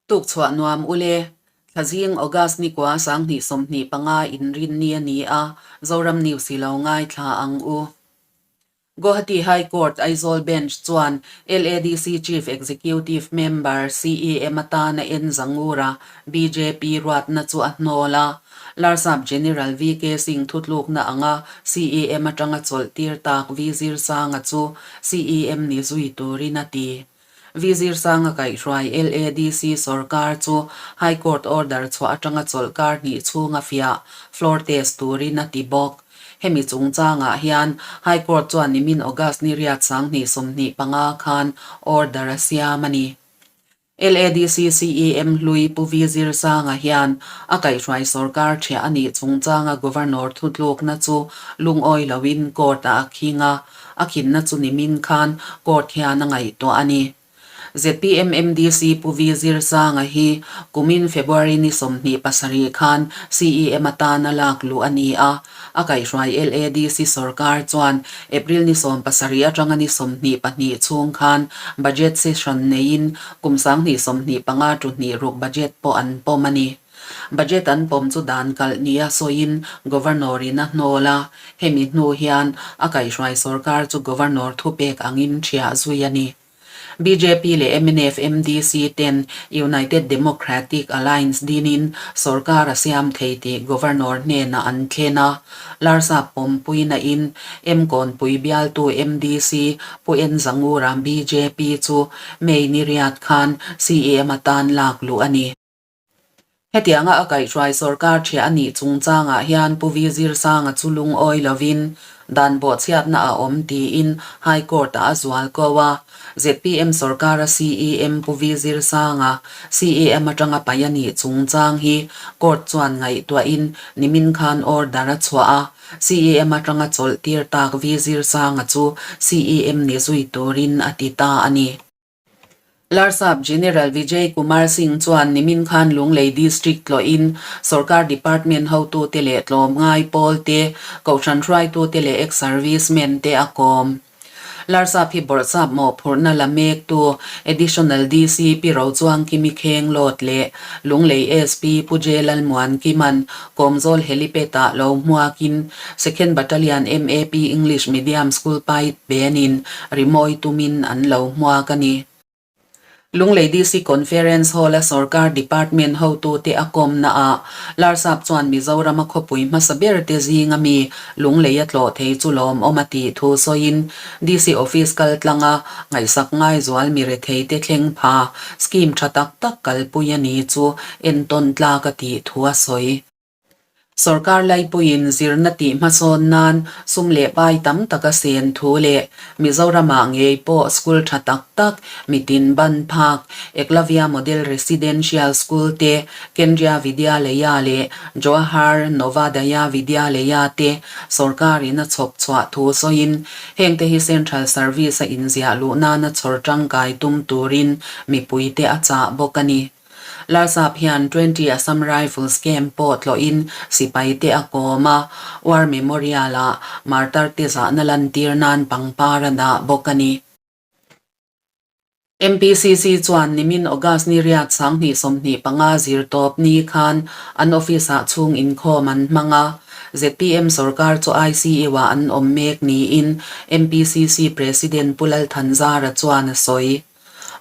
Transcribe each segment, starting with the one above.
Tukchhuah nuam ule, Thlazing August ni kua 2025 inrinni a ni a, Zoram News i lo ngaithla ang u. Guwahati High Court Aizawl Bench chuan LADC Chief Executive Member, CEM, atana en Zangura bjp ruatna chu a hnawl a. Larsap General VK Singh thutlukna anga CEM atanga chawlh tir tak V Zirsanga chu CEM ni zui turin a ti. V Zirsanga kaihhruai LADC sorkar chu High Court order chhuah atanga chawlhkar hnih chhunga fiah, floor test, turin a ti bawk. Hemi chungchangah hian High Court chuan nimin August ni riat 2025 khan order a siam a ni. LADC CEM hlui Pu V Zirsanga hian a kaihhruai sorkar ṭhiah a nih chungchanga Governor thutlukna chu lungawi loin court-ah a khing a, a khinna chu nimin khan court hian a ngaihtuah a ni. Zpm MDC Pu V Zirsanga hi kumin February ni 27 khan CEM atana lak luh a ni a, a kaihhruai LADC sorkar chuan April ni 17 atanga ni 22 chhung khan budget session neiin kum 2025 to hnih ruk budget pawh an pawm a ni. Budget an pawm chu dan kalh nia sawiin Governor in a hnawl a, hemi hnu hian a kaihhruai sorkar chu Governor thupek angin ṭhiah zui a ni. Bjp leh mnf MDC ten United Democratic Alliance dinin sorkar a siam thei tih Governor hnenah an thlen a, Larsap pawmpuina in Mkawnpui bialtu MDC Pu En Zangura bjp chu May ni riat khan CEM atan lak luh a ni. Hetianga a kaihhruai sorkar ṭhiah a nih chungchangah hian Pu V Zirsanga chu lungawi lovin dan bawhchhiatna a awm tiin High Court-ah a zual ko a. Zpm sorkara CEM Pu V Zirsanga CEM atanga paih a nih chungchang hi Court chuan ngaihtuahin nimin khan order a chhuah a. CEM atanga chawlh tir tak V Zirsanga chu CEM ni zui turin a ti ta a ni. Larsap General Vijay Kumar Singh chuan nimin khan Lunglei District tlawhin sorkar department hotute leh tlawmngai pawl te, kohhran hruaitute leh ex-servicemen te a kawm. Larsap hi bawrhsap mawhphurhna la mektu Additional DC Pi Rochuangkimi Khenglawt leh Lunglei SP Pu J Lalmuan Kiman Kawmzawl Helipad-ah lo hmuakin Second Battalion MAP English Medium School Pait Benin rimawi tumin an lo hmuak a ni. Lunglei DC Conference Hall-a sorkar department hotute a kawmnaah Larsap chuan Mizorama khawpui hmasa berte zinga mi Lunglei a tlawh thei chu lawmawm a tih thu sawiin DC Office kal tlanga ngaihsak ngaizual mi retheite thleng pha scheme tha tak tak kalpui a ni chu entawn tlak a tih thu a sawi. Sorkar laipuiin zirna tih hmasawn nan sum leh pai tam tak a sen thu leh Mizoramah ngei pawh school tha tak tak, mitin ban phak, Eklavya Model Residential School te, Kendriya Vidyalaya leh Jawahar Navodaya Vidyalaya te sorkarin a chhawp chhuah thu sawiin hengte hi Central Service a inziah luh nana chhawr tangkai tum turin mipuite a chah bawk a ni. Larsap hian Twenty Assam Rifles Camp pawh tlawhin sipai te a kawm a, War Memorial-ah martar te zahna lantir nan pangpar a dah bawk a ni. MPCC chuan nimin August ni riat 2025 zirtawp ni khan an office-ah chhung inkhawm an hmang a, zpm sorkar chu ICU-ah an awm mek niin MPCC President Pu Lalthanzara chuan a sawi.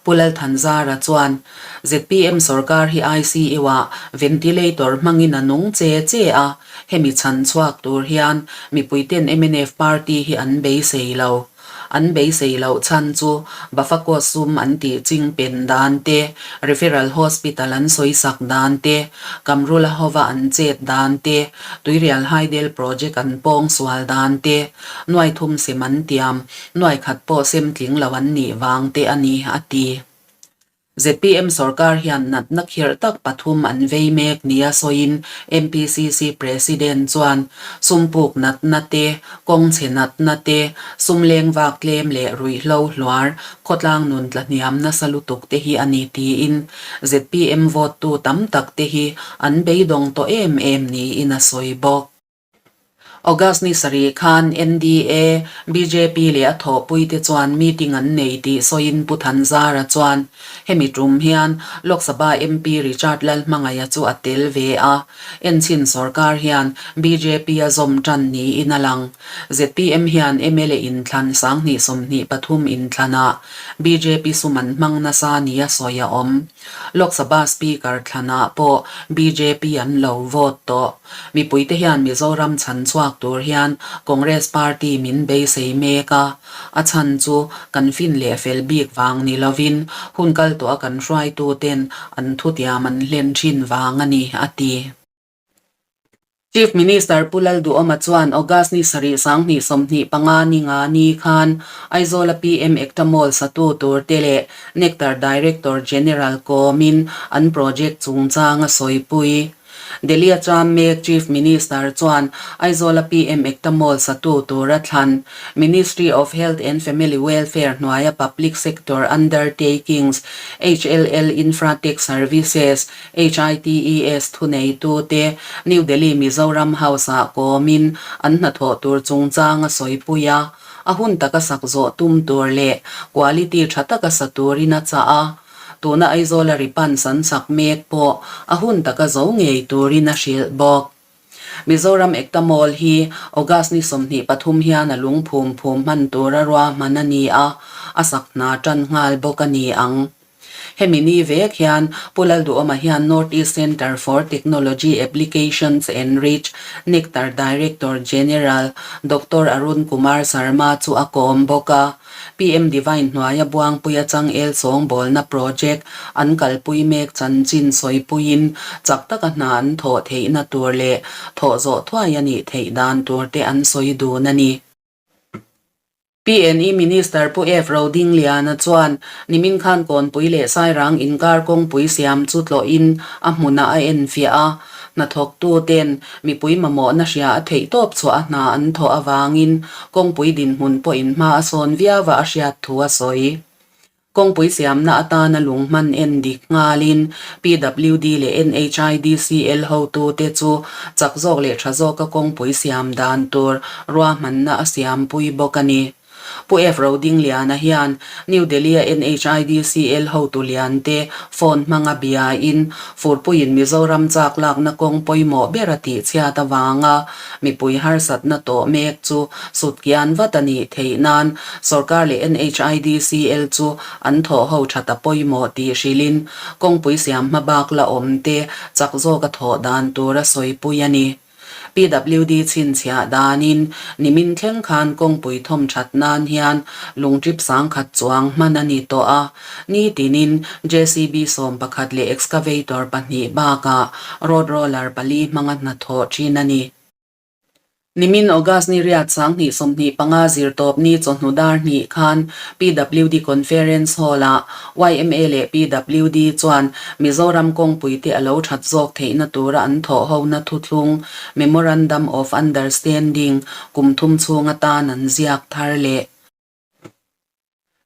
Pu Lalthanzara chuan, zpm sorkar hi ICU-ah ventilator hmangin a nung che che a, hemi chhan chhuak tur hian mipuiten mnf party hi an beisei lo. An beisei loh chhan chu Bafakos sum an tih ching pen dan te, Referral Hospital an sawisak dan te, Kamrula hova an chet dan te, Tuirial Hydel Project an pawng sual dan te, Nuaithum sem an tiam, Nuai khat pawh sem tling lo an nih vang te a ni, a ti. Zpm sorkar hian natna khirh tak pathum an vei mek nia sawiin MPCC President chuan sum puk natna te, kawng chhe natna te, sum leng vak tlem leh ruihhlo hluar, khawtlang nun tla hniam nasa lutuk te hi a ni tiin zpm vote tu tam tak te hi an beidawng tawh em em niin a sawi bawk. August ni sarih khan NDA, bjp leh a thawhpuite chuan meeting an nei tih sawiin Pu Thanzara chuan hemi tum hian Lok Sabha MP Richard Lalhmangaia chu a tel ve a, enchhin sorkar hian bjp a zawm tan niin a lang. Zpm hian mla inthlan 2023 inthlanah bjp sum an hmang nasa nia sawi a awm. Lok Sabha Speaker thlanah pawh bjp an lo vote tawh. Mipuite hian Mizoram chhan chhuak tur hian Congress Party min beisei mek a, a chhan chu kan fin leh fel bik vang ni lovin hun kal tawha kan hruaituten an thutiam an hlen thin vang a ni, a ti. Chief Minister Pu Lalduhoma chuan August ni sarih 2025 ni nga ni khan Aizawla PM Ekta Mall satu turte leh Nectar Director General kawmin an project chungchang a sawipui. Delhi a cham mek Chief Minister chuan Aizawla PM Ekta Mall satu tura thlan Ministry of Health and Family Welfare hnuaia Public Sector Undertakings, HLL Infratech Services, HITES thuneitute New Delhi Mizoram House-ah kawmin an hnathawh tur chungchang a sawipui a, a hun taka sak zawh tum tur leh quality tha taka sa turin a chah a. Tuna Aizawla Ripans an sak mek pawh a hun taka zo ngei turin a hrilh bawk. Mizoram Ekta Mall hi August ni 23 hian a lungphum phum hman tura ruahman a ni a, a sak hna tan nghal bawk a ni ang. Hemi ni vek hian Pu Lalduhawma hian North East Centre for Technology Applications and Reach, Nectar Director General Doctor Arun Kumar Sharma chu a kawm bawk a. PM Divine hnuaia Buangpuia changel chawngbawlna project an kalpui mek chanchin sawipuiin chak taka hna an thawh theihna tur leh thawh zawh thuai a nih theih dan tur te an sawi dun a ni. PNE Minister Pu F. Rodingliana chuan nimin khan Kawnpui leh Sairang inkar kawngpui siam chu tlawhin a hmunah a enfiah a. Hnathawktuten mipui mamawhna hria a theihtawp chhuah a hna an thawh avangin kawngpui dinhmun pawhin hma a sawn viau a a hriat thu a sawi. Kawngpui siamna atana lung hman en dik nghalin PWD leh NHIDCL hotute chu chak zawk leh tha zawka kawngpui siam dan tur ruahmanna a siampui bawk a ni. Pu F. Rodingliana hian New Delhi-a NHIDCL hotu liante phone hmanga biain Furpuiin Mizoram chak lakna kawng pawimawh ber a tihchhiat avanga mipui harsatna tawh mek chu sutkian vat a nih theih nan sorkar leh NHIDCL chu an thawh ho that a pawimawh tih hrilhin kawngpui siam hmabak la awm te chak zawka thawh dan tur a sawipui a ni. PWD chhinchhiah danin nimin thleng khan kawngpui thawm that nan hian lungtrip 10,000 chuang hman a ni tawh a, nitinin JCB 11 leh excavator pahnih bakah road roller pali hmanga hnathawh thin a ni. Nimin August ni riat 2025 zirtawpni chawhnu dar hnih khan PWD Conference Hall-ah yma leh PWD chuan Mizoram kawngpuite a lo that zawk theihna tura an thawh hona thuthlung, Memorandum of Understanding, kum thum chhung atan an ziak thar leh.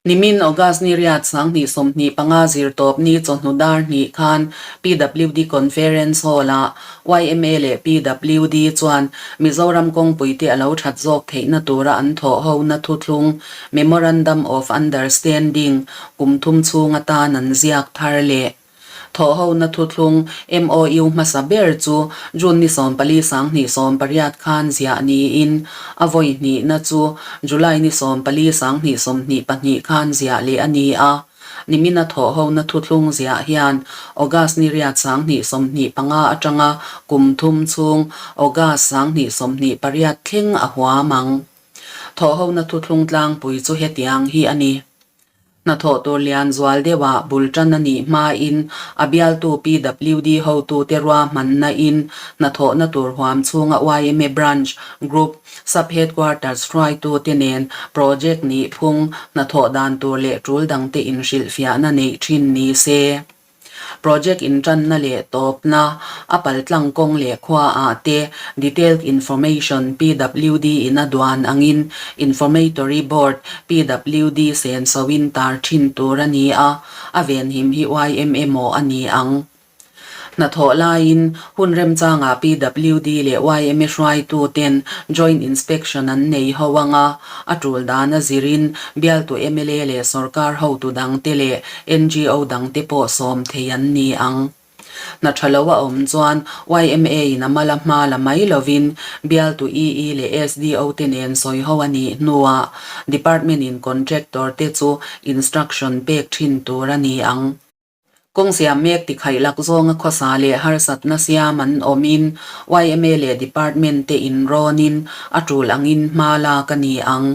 Nimin August ni riat 2025 zirtawpni chawhnu dar hnih khan PWD Conference Hall-ah yma leh PWD chuan Mizoram kawngpuite a lo that zawk theihna tura an thawh hona thuthlung, Memorandum of Understanding, kum thum chhung atan an ziak thar leh. Thawhhona thuthlung, MOU, hmasa ber chu June ni 14 2018 khan ziah niin a vawi hnihna chu July ni 14 2022 khan ziah leh a ni a. Nimina thawhhona thuthlung ziah hian August ni riat 2025 atanga kum thum chhung August 2028 thleng a huam ang. Thawhhona thuthlung tlangpui chu hetiang hi a ni. Hnathawh tur lian zual deuhah bul tan a nih hmain a bialtu PWD hotute ruahmanna in hnathawhna tur huam chhunga yma Branch, Group, Sub Headquarters hruaitute nen project nih phung, hnathawh dan tur leh tul dangte inhrilhfiahna neih thin ni se. Project intanna leh tawpna, a paltlang kawng leh khua ah te detailed information PWD in a duan angin Informatory Board, PWD, senso in tar thin tur a ni a, a venhim hi yma maw a ni ang. Hnathawh laiin hun remchangah PWD leh yma hruaituten Joint Inspection an nei ho ang a, a tul dan a zirin bialtu mla leh sorkar hotu dangte leh ngo dangte pawh sawm thei an ni ang. Hna tha lo a awm chuan YMA-in a mala hma la mai lovin bialtu EE leh SDO te nen sawi ho a nih hnuah Department-in Contractor te chu instruction pek thin tur a ni ang. Kawng siam mek tikhaih lak zawnga khawsa leh harsatna siam an awmin yma leh Department te inrawnin a tul angin hma lak a ni ang.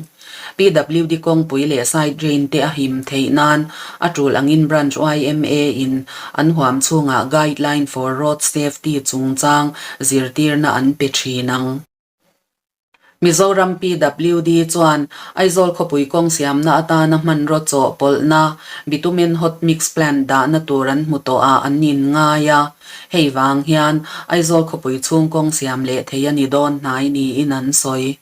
PWD kawngpui leh side drain te a him theih nan a tul angin Branch yma in an huam chhungah Guideline for Road Safety chungchang zirtirna an pe thin ang. Mizoram PWD chuan Aizawl khawpui kawng siamna atana hmanraw chawhpawlhna bitumen hot mix plant dahna tur an hmu tawh ah an inngai a, hei vang hian Aizawl khawpui chhung kawng siam leh thei a ni dawn hnai niin an sawi.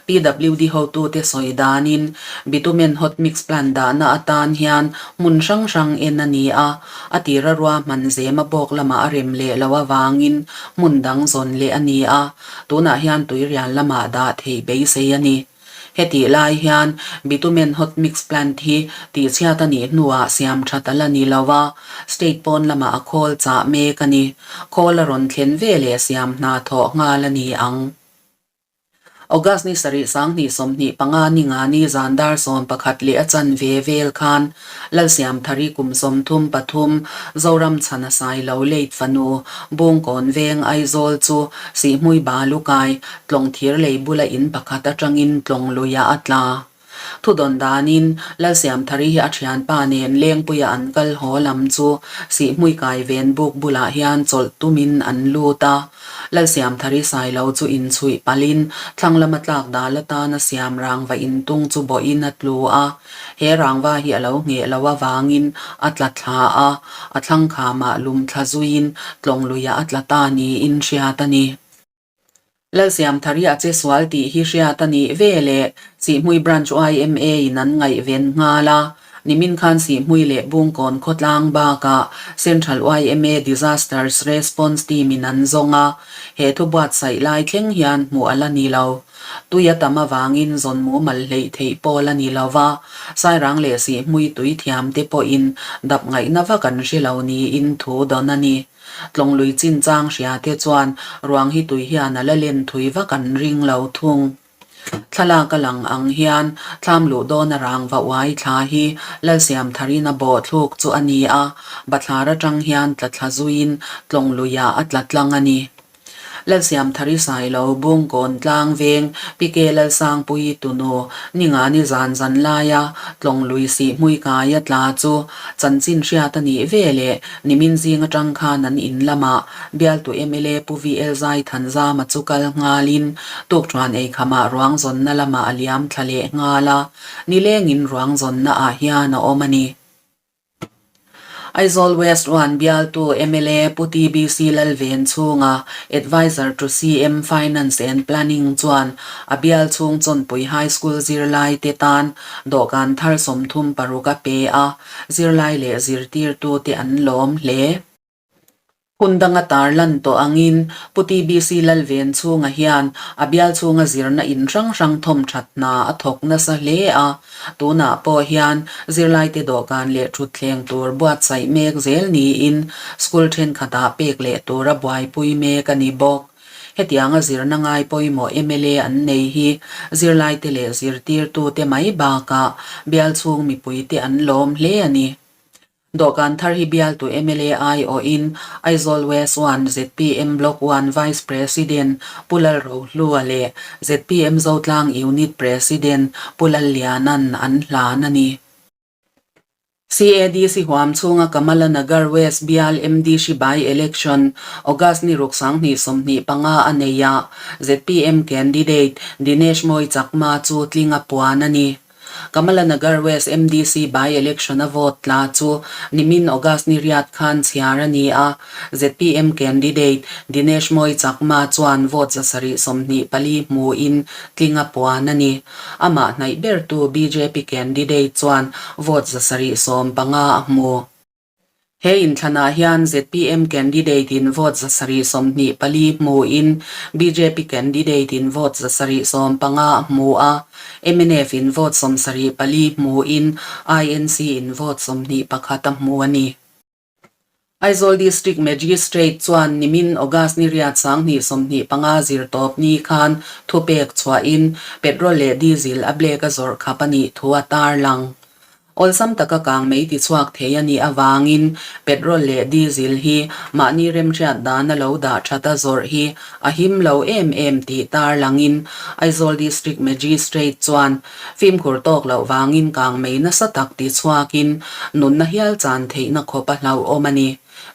PWD hotute sawi danin bitumen hot mix plant dahna atan hian hmun hrang hrang en a ni a, a tira ruahman zema bawk lamah a rem leh loh avangin hmun dang zawn leh a ni a. Tunah hian tuirial lamah dah theih beisei a ni. Hetih lai hian bitumen hot mix plant hi tihchhiat a nih hnuah siam that a la ni lo a, state pawn lamah a khawl chah mek a ni. Khawl a rawn thlen ve leh siam hna thawh nghal a ni ang. August ni sarih 2025 ni nga ni zan dar 11 leh a chanve vel khan Lalsiamthari kum 33, Zoram chhana Sailo late fanu, Bungkawn veng Aizawl chu Sihhmui balu kai tlawng thir lei bula in pakhat atangin tlawng luiah a tla. Thudawn danin Lalsiamthari hi a thianpa nen Lengpuia an kal haw lam chu Sihhmui kai ven buk bulah hian chawlh tumin an lut a. Lalsiamthari Sailo chu inchhuih palhin thlang lama tlak dal atana siam rangva intung chu bawhin a tlu a. He rangva hi a lo ngheh lo avangin a tla thla a, a thlang khamah lum thla zuiin tlawng luiah a tla ta niin hriat a ni. Lalsiamthari a che sual tih hi hriat a nih ve leh Sihhmui Branch yma in an ngaihven nghal a, nimin khan Sihhmui leh Bungkawn khawtlang bakah Central yma Disasters Response Team in an zawng a, he thu buatsaih lai thleng hian hmuh a la ni lo. Tui a tam avangin zawn mumal hleih theih pawl a ni lo va, Sairang leh Sihhmui tui thiam te pawhin dap ngaihna vak an hre lo niin thu dawn a ni. Tlawng lui chinchang hria te chuan ruang hi tui hian a la len thui vak an ring lo thung. Thlalak a lang ang hian thlam luh dawna rangva uai thla hi Lalsiamtharina bawhthluk chu a ni a, bathlar atang hian tla thla zuiin tlawng luiah a tla tlang a ni. Lalsiamthari Sailo, Bungkawn tlang veng, Pike Lalsangpuii tunu, Ningani zan zan laia tlawng lui sih hmui kaia tla chu chanchin hriat a nih ve leh nimin zing atang khan an in lamah bialtu mla Pu VL Zaithanzama chu kal nghalin tukthuan eikhamah ruang zawnna lamah a liam thla leh nghal a, nilengin ruang zawnna ah hian a awm a ni. Aizawl West One bialtu mla Pu TBC Lalven chhunga Adviser to CM Finance and Planning chuan a bial chhung Chawnpui High School zirlai te tan dawhkan thar 36 a pe a, zirlai leh zirtirtute an lawm hle. Hun danga tarlan tawh angin Pu TBC Lalven chhunga hian a bial chhunga zirna in hrang hrang thawm that hna a thawk nasa hle a, tunah pawh hian zirlaite dawhkan leh thutthleng tur buatsaih mek zel niin school thenkhatah pek leh tura buaipui mek a ni bawk. Hetianga zirna ngai pawimawh mla an nei hi zirlaite leh zirtirtute mai bakah bial chhung mipuite an lawm hle a ni. Dawhkan thar hi bialtu mla aiawhin Aizawl West One zpm Block One Vice President Pu Lalrohlua leh zpm Zotlang Unit President Pu Lalliana'n an hlan a ni. CADC huam chhunga Kamala Nagar West bial MDC by-election August ni ruk 2025 a nei a, zpm candidate Dinesh Mawi Chakma chu tling a puan a ni. Kamala Nagar West MDC by-election a vote tla chu nimin August ni riat khan chhiar a ni a, zpm candidate Dinesh Mawi Chakma chuan vote 724 hmuin tling a puan a ni. Amah hnaih bertu bjp candidate chuan vote 715 a hmu. He inthlanah hian zpm candidate in vote 724 hmuin bjp candidate in vote 715 a hmu a, mnf in vote 74 hmuin INC in vote 21 a hmu a ni. Aizawl District Magistrate chuan nimin August ni riat 2025 zirtawp ni khan thupek chhuahin petrol leh diesel a black a zawrh khap a nih thu a tarlang. Awlsam taka kang mei tichhuak thei a nih avangin petrol leh diesel hi mahni remhriat dana lo dah that a zawrh hi a him lo em em tih tarlangin Aizawl District Magistrate chuan Fimkhur tawk loh vangin kang mei nasa tak ti chhuakin nunna hial chan theihna khawp a hlauhawm a ni.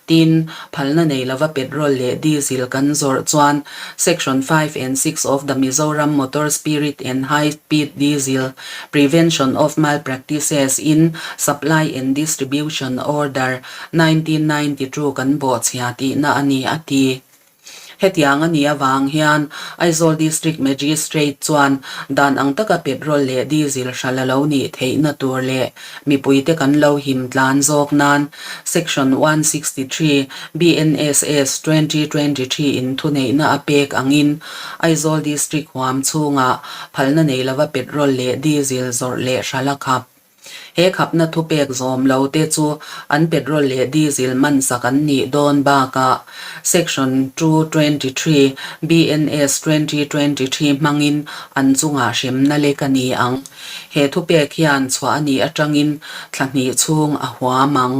Tin, phalna nei lova petrol leh diesel kan zawrh chuan Section 5 and 6 of the Mizoram Motor Spirit and High Speed Diesel Prevention of Malpractices in Supply and Distribution Order, 1992 kan bawhchhia tihna a ni, a ti. Hetiang a nih avang hian Aizawl District Magistrate chuan dan ang taka petrol leh diesel hralh a lo nih theihna tur leh mipuite kan lo him tlan zawk nan Section 163 BNSS 2023 in thuneihna a pek angin Aizawl District huam chhungah phalna nei lova petrol leh diesel zawrh leh hralh a khap. He khapna thupek zawm lo te chu an petrol leh diesel man sak an nih dawn bakah Section 223 BNS 2023 hmangin an chungah hremna lek a ni ang. He thupek hian chhuah a nih atangin thla hnih chhung a huam ang.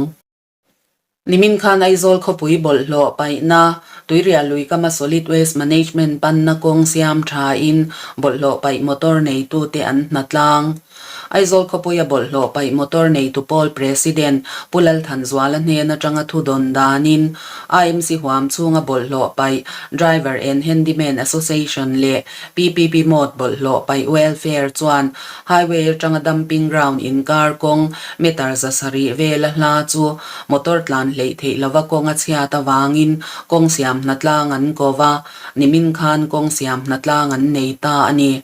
Nimin khan Aizawl khawpui bawlhhlawh paihna, Tuirial lui kama Solid Waste Management panna kawng siam thain bawlhhlawh paih motor neitute an hna tlang. Aizawl khawpuia bawlhhlawh paih motor neitu pawl President Pu Lalthanzuala hnen atanga thu dawn danin IMC huam chhunga bawlhhlawh paih Driver and Handyman Association leh PPP Mode bawlhhlawh paih Welfare chuan Highway atanga dumping ground inkar kawng meter 700 vela hla chu motor tlan hleih theih lova kawng a chhiat avangin kawng siam hnatlang an ko va, nimin khan kawng siam hnatlang an nei ta a ni.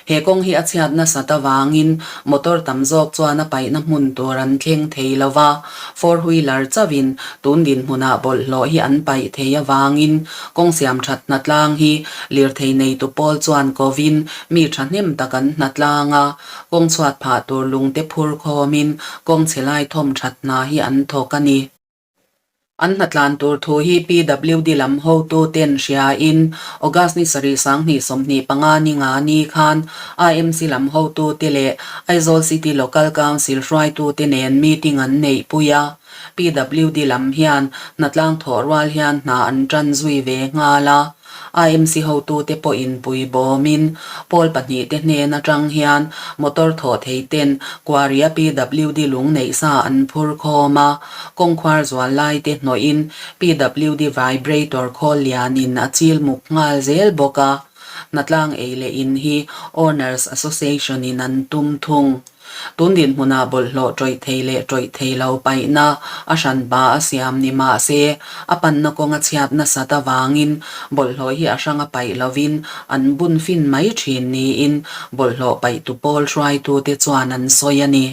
He kawng hi a chhiat nasat avangin motor tam zawk chuan a paihna hmun tur an thleng thei lo va, four wheeler chauhin tun dinhmunah bawlhhlawh hi an paih thei avangin kawng siam that hnatlang hi lirthei neitu pawl chuan kovin mi thahnem tak an hnatlang a, kawng chhuat phah tur lungte phur khawmin kawng chhe lai thawm that hna hi an thawk a ni. An hnatlan tur thu hi PWD lam hotu ten hriain August ni sarih 2025 ni nga ni khan IMC lam hotu te leh Aizawl City Local Council hruaitu te nen meeting an neihpui a. PWD lam hian hnatlang thawh rual hian hna an tan zui ve nghal a. IMC hotute pawhin pui bawmin pawl pahnihte hnen atang hian motor thawh thei ten Quarry-a PWD lung neih sa an phur khawm a, kawngkhuar zual laite hnawhin PWD vibrator khawl lianin a chil muk nghal zel bawk a. Hnatlang ei leh in hi Owners Association-in an tum thung. Tun dinhmunah bawlhhlawh tawih thei leh tawih thei lo paihna a hranpa a siam ni mah se, a panna kawnga chhiat nasat avangin bawlhhlawh hi a hranga paih lovin an bun fin mai thin niin bawlhhlawh paihtu pawl hruaitute chuan an sawi a ni.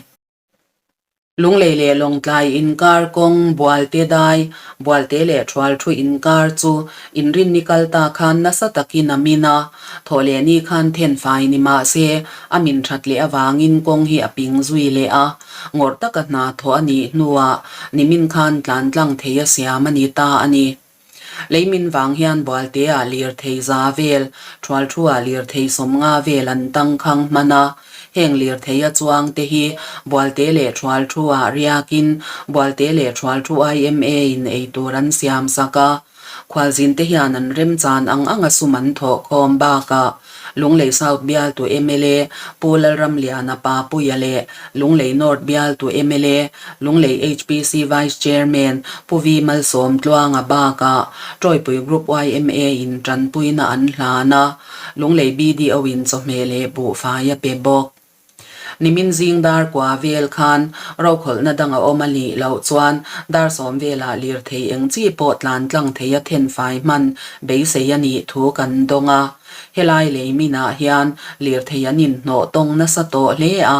Lunglei leh Lawngtlai inkar kawng Bualte dai, Bualte leh Thualthu inkar chu inrinni kal ta khan nasa takin a min a, Thawhlehni khan thenfai ni mah se, a min that leh avangin kawng hi a ping zui leh a, ngawrh taka hna thawh a nih hnuah nimin khan tlan tlang thei a siam a ni ta a ni. Leimin vang hian Bualteah lirthei za vel, Thualthuah lirthei 50 vel an tangkhang hman a, heng lirthei a chuang te hi Bualte leh Thualthuah riakin Bualte leh Thualthu YMA in eitur an siam sak a, Khualzin te hian an remchan ang anga sum an thawh khawm bakah Lunglei South bialtu mla Pu Lalramliana Papuia leh Lunglei North bialtu mla Lunglei HPC Vice Chairman Pu Vi Malsawmtluanga bakah Tawipui Group yma in tanpuina an hlan a, Lunglei BDO in chawhmeh leh buhfai a pe bawk. Nimin zing dar kua vel khan rokhawlhna dang a awm a lih loh chuan dar sawm velah lirthei eng chi pawh tlan tlang thei a thenfai hman beisei a nih thu kan dawng a. Helai lei minah hian lirthei an inhnawh tawng nasa tawh hle a,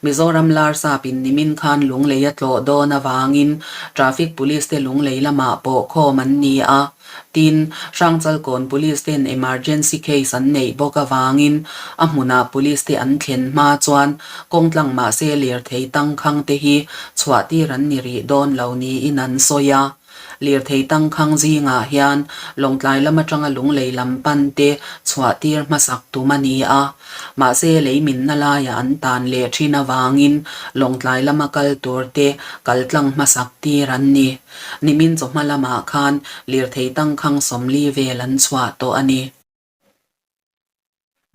Mizoram Larsap in nimin khan Lunglei a tlawh dawn avangin Traffic Police te Lunglei lamah pawh khawm an ni a, tin, Hrangchalkawn Police ten emergency case an neih bawk avangin a hmunah Police te an thlen hma chuan kawngtlang mahse lirthei tangkhang te hi chhuahtir an ni rih dawn lo niin an sawi a. Lirthei tangkhang zingah hian Lawngtlai lam atanga Lunglei lam pan te chhuah tir hmasak tum a ni a. Mahse lei minna laiah an tan leh thin avangin Lawngtlai lama kal tur te kal tlang hmasak tir an ni. Nimin chawhma lamah khan lirthei tangkhang 40 vel an chhuah tawh a ni.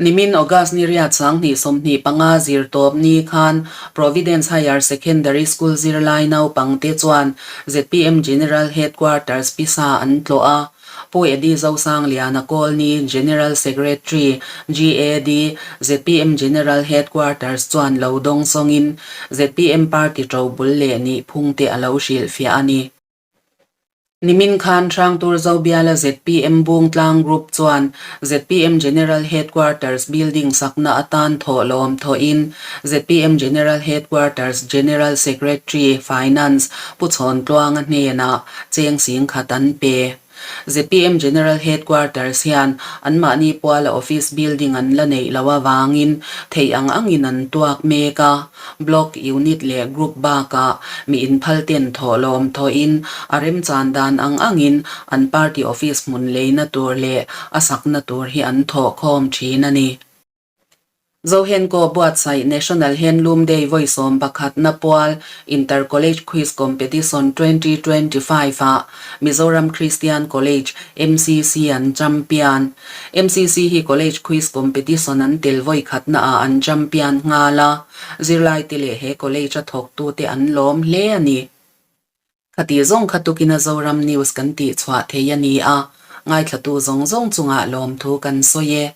Nimin August ni riat 2025 zir tawp ni khan Providence Higher Secondary School zirlai naupangte chuan zpm General Headquarters pisa an tlawh a. Pu Eddie Zosangliana Kawlni, General Secretary, GAD, zpm General Headquarters chuan lo dawng sawngin zpm party ṭobul leh nihphungte a lo hrilhfiah a ni. Nimin khan Hrangtur Zobiala zpm Bungtlang Group chuan zpm General Headquarters building sakna atan thawhlawm thawhin zpm General Headquarters General Secretary, Finance, Pu Chhawntluanga hnenah cheng singkhat an pe. Zpm General Headquarters hian anmahni puala office building an la neih loh avangin theih ang angin an tuak mek a. Block, Unit leh Group bakah mi inphal ten thawhlawm thawhin a remchan dan ang angin an party office hmun leina tur leh a sakna tur hi an thawhkhawm thin a ni. Zohenko buatsaih National Handloom Day vawi 11na pual Inter College Quiz Competition 2025 ah Mizoram Christian College, MCC, an champion. MCC hi College Quiz Competition an tel vawi khatna ah an champion nghal a, zirlaite leh he college a thawktute an lawm hle a ni. Khati zawng kha tukina Zoram News kan tihchhuah thei a ni a, ngaithlatu zawng zawng chungah lawmthu kan sawi e.